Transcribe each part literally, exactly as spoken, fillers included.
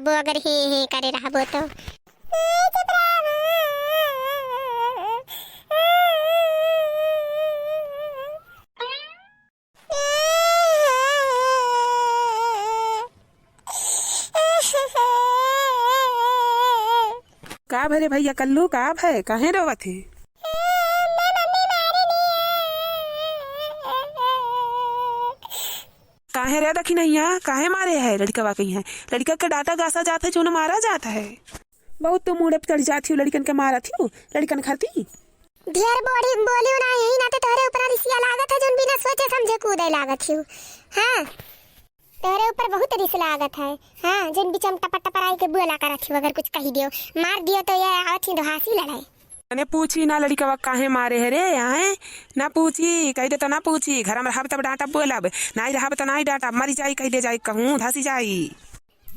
वो अगर ही ही करे रहबो तो। का भरे भैया कल्लू, का भय, काहे रोवत है? काहे रे दखिनैया, काहे मारे है लड़िकवा कहीं है? लड़िका के डांटा गासा जात है, जौन मारा जात है। बहुत तू मूड़े पे चढ़ जात हियो, लड़िकन के मारत हियो, लड़िकन खरती। ढेर बोली, बोलियो ना, यही नाते तोहरे ऊपर रिसिया लागत है, जौन बिना सोचे समझे कूदे लागत हियो। हाँ, तोहरे ऊपर बहुत रिस लागत है। हाँ, जौन बिचम टपर टपर आई के बोला करत हियो, अगर कुछ कही दियो, मार दियो तो ये आवत ही दोहासी लड़ाई। अने पूछी ना लड़िकवा काहे मारे है रे, आए? ना पूछी, कहि दे तो ना पूछी, घर में रहब तब डांटब बोलब, नाई रहब तो नाई डांटब, मरी जाई कहि दे जाई कहूँ, धसी जाई।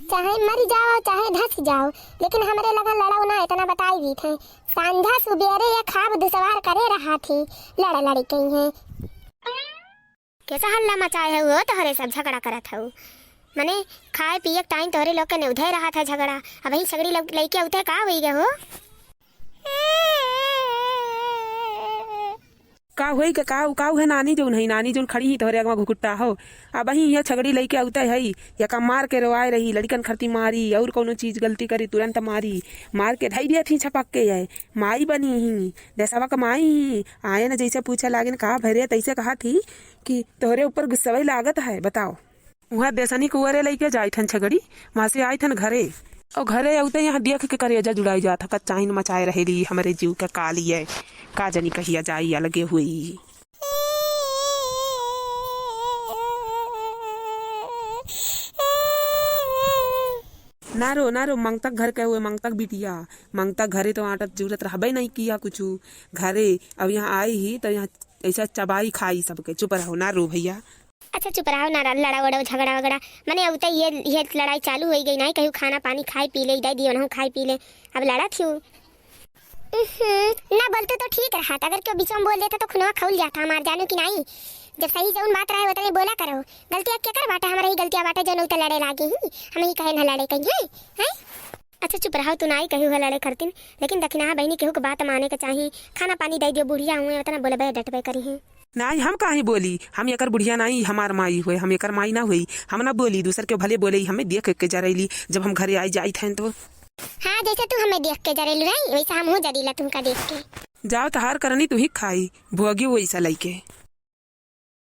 चाहे मरी जाओ, चाहे धस जाओ, लेकिन हमरे लगन लड़ाऊ ना, इतना बताई दीत है। सांझा सुबेरे ये खाब दुसवार करे रहा थी, लड़ लड़ी कहीं है। कैसा हल्ला मचाए है वो तोहरे सब झगड़ा करत हऊ? मने खाए पिए के टाइम तोहरे लोग के नेउधे रहा था झगड़ा, अबहीं सगड़ी लग-, लइके उते का होई गए हो? का होई के का, का है नानी जौन है, नानी जौन खड़ी ही तोहरे अगवा घुकुट्टा हो। अबहीं ये छगड़ी लइके उते है, यका मार के रोआए रही, लड़िकन खरती मारी, और कौनो चीज गलती करी तुरंत मारी, मार के धई दिया थी छपक के। ये माई बनी ही, देसवा के माई ही, आए न जैसे पूछे लागे न का भरे, तैसे कहा थी कि तोहरे ऊपर गुस्सवई लागत है, बताओ। उहाँ देसनी कुआरे लइके जाइथन छगड़ी, वहाँ से आइथन घरे। और घरे आउते यहाँ देख के करेजा जुड़ाई जात ह, कच्चाइन मचाए रहेली हमरे जीव के काली है, का जनी कहिया जाई अलगे हुई। ना रो, ना रो, मंगतक घर के हुए, मंगतक बिटिया, मंगतक घरे तो आटत जूरत रहबे नहीं किया कुछु। घरे अब यहाँ आई ही तो यहाँ ऐसा चबाई खाई सबके। चुप रहो, ना रो भैया। अच्छा चुप रहो ना, लड़ा वड़ा झगड़ा वगड़ा, मने अब तो ये, ये लड़ाई चालू होई गई, नाई कहू खाना पानी खाई पी ले, दे दियो ना खाई पी ले, अब लड़ा थियो। उहुं, ना बोलते तो ठीक रहा था, अगर क्यों बीच में बोल देता तो खुनवा खौल जाता हमार, जानू कि नाई। जब सही जौन बात रहे उतने बोला करो। गलतिया केकर बाटे? हमारे ही गलतिया बाटे जौन उते लड़े लागे ही, हम ही कहे ना लड़े कहीं है, हैं? अच्छा चुप रहो, तू नाई कहू है लड़े करतीन, लेकिन दखिनहा बहिनी केहू के बात माने के चाही। खाना पानी दे दियो, बुढ़िया हुए उतना बोलबे डटबे करी है। नाई हम काहे बोली, हम एकर बुढ़िया नाई, हमार माई हुए, हम एकर माई ना हुई, हम ना बोली, दूसर के भले बोले, हमें देख के जरैली, जब हम घरे आई जाइत हैं तो। हाँ, जैसे तू हमें देख के जरेलू है, वैसे हम हो जरीला तुमका देख के। जाओ तहार करनी तू ही खाई, भोगी वैसा लइके।